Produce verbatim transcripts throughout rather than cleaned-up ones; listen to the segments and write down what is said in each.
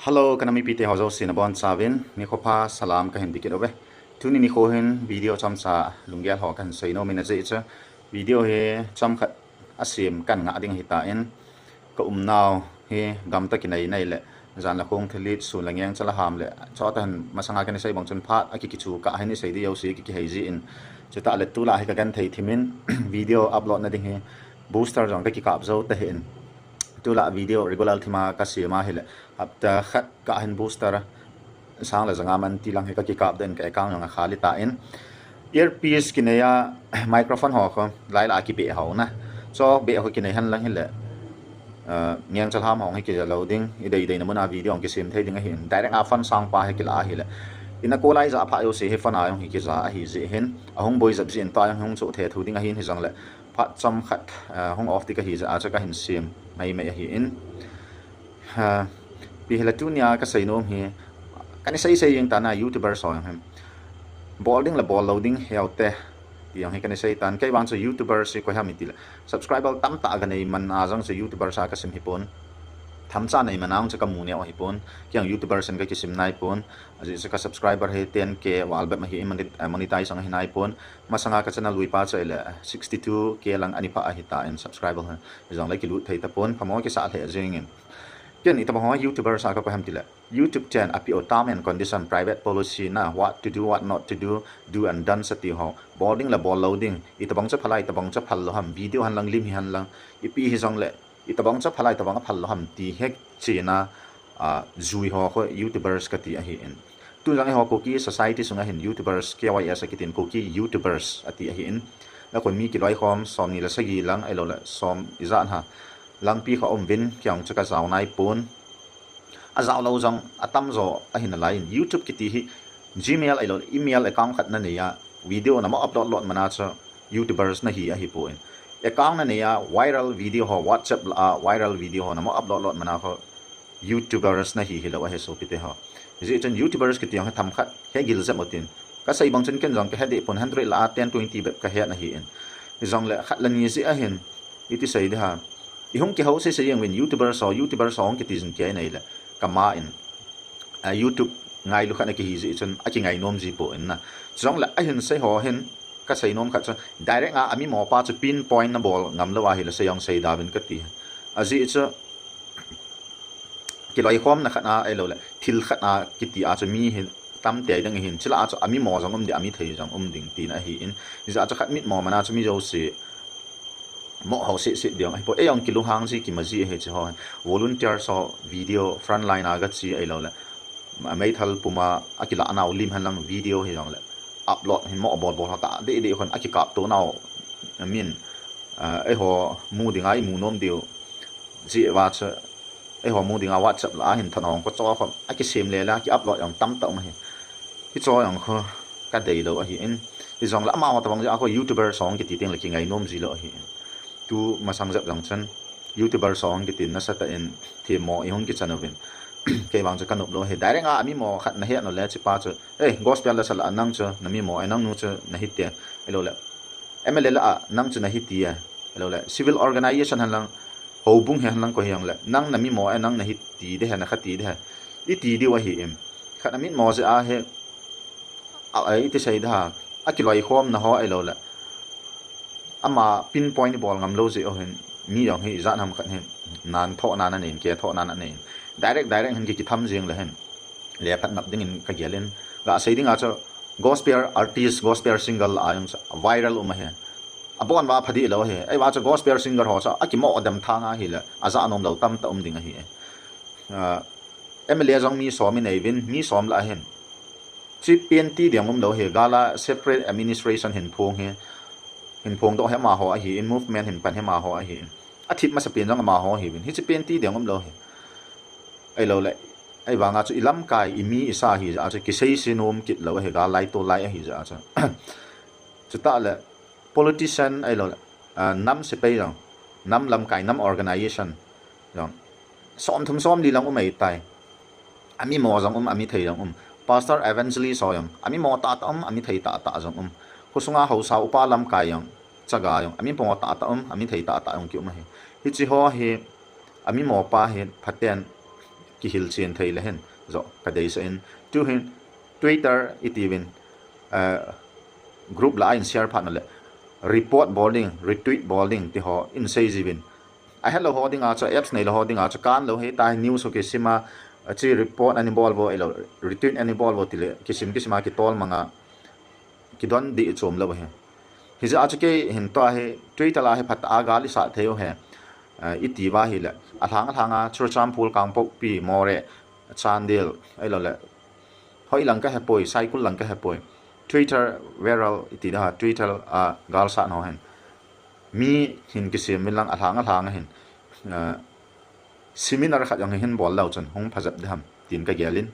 Hello, ka nam mipite ho jouse nabonchauvin nikho pha salam kahin ti kit uve. Tuni nikho hin video chomcha lunggel ho kahin seinom in, ajeh chu video hi chomkhat asem kahin ngah ding ahitan, ka umnau hi gamta kinai nai le, jan le khong thilha sun le ngengcha le ham le, chutah hin masanga kana sei bang chun phat a ki kichu kah hin isei ding jouse ki kihei jin, chutah le tulai hi ka genthei thimin video upload na ding hi booster jong ka kikap jou tahih in, tulai video regular thima ka sem ahile, hapta khat kah hin booster sang le ja nga man tilang hi ka kikap den, ka account jong akhal tan. Earpiece kinei a microphone ho kho lai la kibeh ho na. Cho beh ho kinei henlang hile, uh, ngengcha le ham ho hi kija lou ding, idei dei na muna video kisem thei ding ahin. Direct a phone sang pa hi kila ahile, ina ko lai ja pha jouse hi phone a jong hi kija ahi jeh hin, ahung boi jep jin tua jong hung chu the thu ding ahin, hijongle phat chomkhat, uh, hung off ti kahi jeh a chu kahin sem mai mai ahin. Ha, ipi hile tunia ka seinom hi, kana sei sei jeng tan a YouTuber ho jong hi bol ding le bol lou ding heu te ti jong hi kana sei tan. Kei vang chu YouTuber hi koi ham itile, subscriber tamtah ka nei man a jong chu YouTuber a ka sim hipon. Themcha nei man a jong chu ka mu neo hipon. Kei jong YouTuber in ka kisim nai pon. Ajeh chu ka subscriber hi ten K val bep ahi, moni-, eh, monetize jong ahi nai pon. Masanga ka channel lui pa chu ile sixty two K lang ani pha ahitan subscriber hi. Hijongle kilut thei tapon, phamo kisa lheh jengin. Ken itobang ho YouTuber a ka koi ham tile, YouTube chen api o term and condition, private policy na, what to do, what not to do, do and done sa ti ho. Bol ding le bol lou ding, itobang chu phalai, itobang chu phal lou ham, video henlang, lim hi henlang, ipi hijongle, itobang chu phalai, itobang phal lou ham ti hek chena, ah, jui ho kho YouTubers kati ahin. Tun jong eiho Kuki society sunga hin YouTubers, K Y S akitin, Kuki YouTubers ati ahin. Nakon mi kiloikhom somni le sagi lang, ahilou le som ijat ha lang pi kha um uvin, kei jong chu ka jao nai pon. Ajao lou jong atam jo ahi nalai in, YouTube kiti hi Gmail ahilou le email account khat na nei a, video na mo upload load man a chu YouTubers na hi ahi pon. Account na nei a viral video ho, WhatsApp la a viral video ho na mo upload load man a kho YouTubers na hi hilou ahi sopite ho. Hijeh chun YouTubers kiti jong hi themkhat he gil jep utin. Ka sei bang chun ken jong ka he deh pon, hundred la a ten, twenty bep ka he na ahin. Hijongle khat le ni jeh ahin, iti sei ding ham, ihung kihou sei sei jeng uvin YouTubers ho, YouTubers ho hung kiti jing kei nai le, ka ma in, a, YouTube ngailu khat na kihi jeh chun, aki ngainom ji pon na. Chujongle ahin sei ho hin, ka seinom khat chu, direct a, ami mo pa chu pinpoint na bol ngam lou ahile sei jong sei da uvin kati. Ajeh chu, kiloikhom na khat a, ahilou le, thil khat a kiti a chu mi hi tam tei ding ahin, chule a chu ami mo jong um ding, ami thei jong um ding tina ahin. Hijeh a chu khat mit mo man a chu mi jouse mo ho seh seh ding ahi pon. Ei jong kilunghang ji, kima ji ahi chu ho. Volunteer ho video frontline a ga chi ahilou le, meithal puma akilah nau lim henlang video hijongle, upload hin mo bol bol ho ta deh deh khun akikap to nau min, ah, eiho mu dinga imu nom diu. Jeh a chu, eiho mu dinga WhatsApp la a hin thon hong kho cho kho, akisem le la, ki upload jong tamtah um ahi. Hicho jong kho ka deilou ahin. Hijongle amaho tobang jeh a kho YouTuber ho kiti teng le kingainom ji lou ahin. Tu masang jep jong chun YouTuber ho kiti nasatah in themmo ihung kichan uvin. Kei vang chu ka nop lou ahi. Direct a ami mo khat na he nau le, hichepa chu, "Ei, gospel la sa la a nang chu na mi mo e, nang nu chu na hi te." Ahilou le, M L A la a nang chu na hi ti e. Ahilou le, civil organization henlang, houbung hi henlang, koi hijongle, nang na mi mo e, nang na hi ti ding ahi, na kha ti ding ahi, iti diu ahin. Khat amit mo jeh ahi, a, a, iti sei ding ham, akiloikhom na ho ahilou le, ama pinpoint bol ngam lou jeh u hin, mi jong hi ijat ham khat hin, nan thoh nan anei in, ke thoh nan anei in. Direct, direct hin ki, kitham jing le hin, le phat nap ding in ka gel in. Ga sei ding a chu, gospel artist, gospel singer la a jong chu viral um ahi. Abon uva pha dih lou ahi. Ahivang chu gospel singer ho chu akimo dem thang ahile, ajah nom lou tamtah um ding ahi. Ah, M L A jong mi som inei uvin, mi som la ahin. Chi pen ti ding um lou ahi, gal a separate administration hin phong hi. Hin phongdoh hi amaho ahin, movement hin pan hi amaho ahin. Athip masapen jong amaho ahiuvin. Hichi pen ti ding um lou ahi. Ahilou le, ahivang a chu ilamkai, imi, isa ahi jeh a chu kisei se nom kit lou ahi, gal lai to lai ahi jeh a chu. Chutah le, politician ahilou le, ah, nam sepai jong, nam lamkai, nam organization jong, som thum som li lang um ahitai. Ami mo jong um, ami thei jong um. Pastor, evangelist ho jong, ami mo tahtah um, ami thei tahtah jong um. Khosunga haosa upa lamkai jong, chaga jong, ami mo tahtah um, ami thei tahtah jong ki um ahi. Hichi ho hi, ami mo pa hi phaten kihil chen thei le hin jo ka deisah in, tu hin Twitter iti vin, eh, group lah a in share phat na le report bol ding, retweet bol ding ti ho in sei ji vin. Ahet lou ho dinga chu, apps nei lou ho dinga chu, kan lou hita hi news ho kisima, a chi report ani bol vo, elo retweet ani bol vo ti le kisim kisima kitol manga kidon di chom lou hi. Hijeh a chu kei hin tua hi Twitter a hi phat a gal i sah thei u hi. Eh, iti va hi le, alhang alhang a Churachandpur, Kangpokpi, Moreh, Chandel, ahilou le, hoi lang ka hepoi, Saikul lang ka hepoi. Twitter viral iti da ha, Twitter a gal sah no hin. Mi hin kisem vin lang alhang alhang a hin. Eh, seminar khat jong hin bol lou chun hung phajep diham tin ka gel in.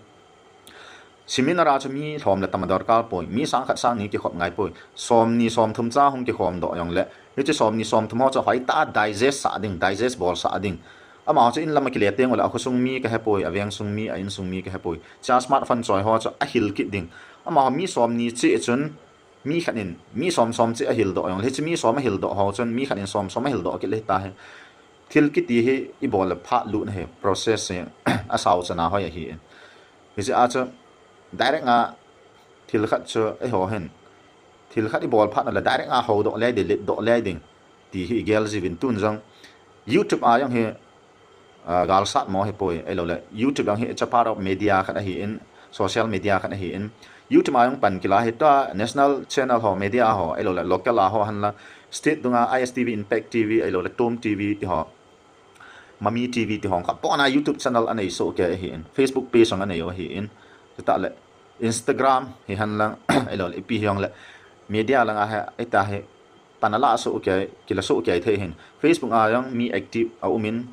Seminar a chu mi lhom le tam a dorkar poi, mi sang khat sang ni kikhop ngai poi, som ni som thum cha hung kikhom doh jong le, hiche som ni som thum ho chu hoitah a digest sah ding, digest bol sah ding. Amaho chu in lam a kile teng u le, a khosung mi ka hepoi, a veng sung mi, a in sung mi ka hepoi. Cha smartphone choi ho chu a hil kit ding. Amaho mi som ni cheh chun, mi khat in, mi som som cheh a hil doh jong le, hiche mi som a hil doh ho chun, mi khat in som som a hil doh kit le hita hi. Thil kiti hi i bol le phat lut na hi, process hi, a sao chana hoi ahi in. Hijeh a chu, direct nga thil khat chu eiho hin, thil khat i bol phat na le direct nga ho doh le ding, let doh le ding, ti hi i gel ji vin tun jong. YouTube a jong hi, ah, gal sat mo hi poi, ahilou le, YouTube jong hi it's a part of media khat ahi in, social media khat ahi in. YouTube a jong pan kila hi tua, national channel ho, media ho, ahilou le, local a ho han la, state dunga I S T V, Impact T V, ahilou le, Tom T V ti ho. Mami T V ti hong kha pona YouTube channel anei soh kei ahi in, Facebook page hong anei u ahi in, chutah le Instagram hi han lang, ahilou le ipi hi hong le media lang a hi, ita hi pan a la soh kei, kila soh kei thei hin. Facebook a jong mi active a um in,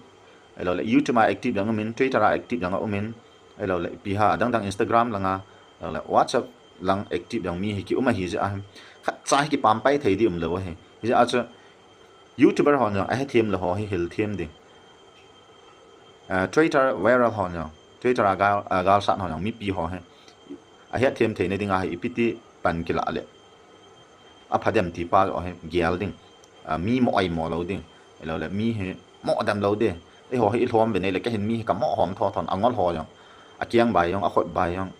ahilou le YouTube a active jong um in, Twitter a active jong a um in, ahilou le ipi ha, adang dang Instagram lang a, ahilou le WhatsApp lang active jong mi hi ki um ahi jeh a hi. Khat cha hi kipam pai thei di um lou ahi. Hijeh a chu YouTuber hon jong ahethem lou ho hi hilthem ding. Ah, Twitter viral hon jong, Twitter a gal, a gal sat hon jong mipi ho hi ahethem theina dinga hi ipi ti pan kila le, apha dem ti pa ho hi gel ding. Ah, mi mo ai mo lou ding. Ahilou le mi hi mo dem lou ding. Eiho hi i lhom ve nei le ka hin mi hi ka mo hom tho thon, angol ho jong, akiang bai jong, akhut bai jong,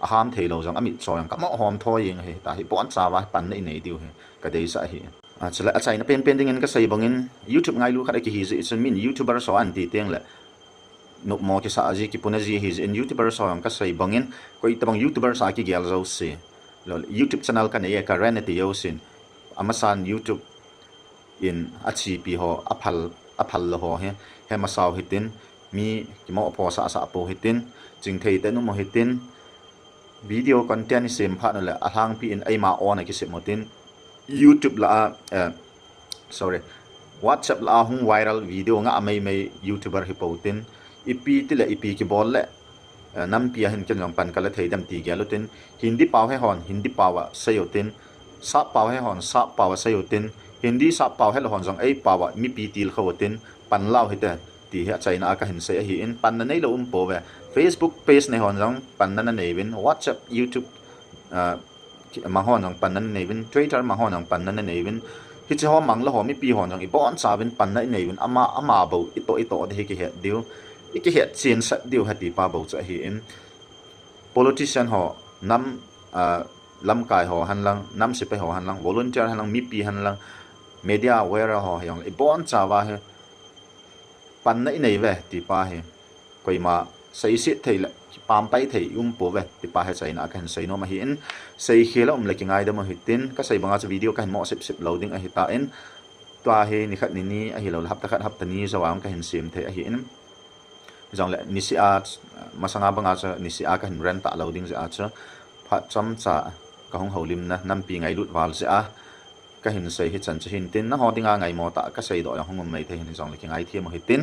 aham thei lou jong, amit cho jong ka mo hom tho jeng hi, ta hi pon cha va pan na i nei diu hi ka deisah hi. A, chule achaina penpen dingin ka sei bangin, YouTube ngailu khat a kihi jeh chun min YouTuber so an ti teng le, nopmo kisa ji, kipuna ji hi jeh in YouTuber so jong ka sei bangin, koi tabang YouTuber sa kigel jouse, ahilou le YouTube channel ka nei e ka ren ati jousen, amasan YouTube in achipi ho, aphal, aphal lou ho hi, he masau hitin, mi kimo pho sah sah po hitin, chingthei te numo hitin, video content i sem phat u le, alhangpi in eima own a kisem u tin, YouTube lah a, eh, sorry, WhatsApp lah a hung viral video nga a meimei YouTuber hi po tin, ipi ti le ipi kibol le, eh, nampi a hin ken jong pan kala thei dem ti gel u tin, Hindi pau he hon, Hindi pau a sei u tin, Sap pau he hon, Sap pau a sei u tin, Hindi Sap pau he lou hon jong ei pau a mipi til khou u tin, pan lau hite, ti hi achaina a ka hin sei ahi in, panna nei lou um po ve. Facebook page nei hon jong panna na nei vin, WhatsApp, YouTube, ah, mang hon jong panna na nei vin, Twitter mang hon jong panna na nei vin. Hiche ho mang lou ho mipi hon jong i bon cha vin panna i nei vin, ama, ama bou i toh, i toh di hi kihet diu, i kihet chen sat diu hati pa bou chu ahi in. Politician ho, nam, ah, lamkai ho han lang, nam sepai ho han lang, volunteer han lang, mipi han lang, media aware ho hi jong le i bon cha va hi panna i nei ve ti pa hi. Koima seiset thei le kipam pai thei i um po ve ti pa hi achaina a ka hin sei nom ahi in, sei khel a um le kingaidam u hitin, ka sei banga chu video ka hin mo sip sip lou ding ahi ta in, tua hi ni khat ni ni ahilou le hapta khat hapta ni jou a ka hin sem thei ahi in. Jong le nisih a, masanga banga chu nisih a ka hin ren ta lou ding jeh a chu phat chomcha ka hung houlimna nampi ngailut val jeh a ka hin sei hi chan chu hin tin, nangho dinga ngaimo tah ka sei doh jong hung um mai thei hin, jong le kingaithem u hitin,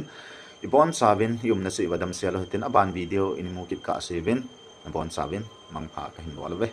i bon cha vin i umna chu i va damsel u hitin, aban video in mu kit kah se vin, i bon cha vin mangpha ka hin bol uve.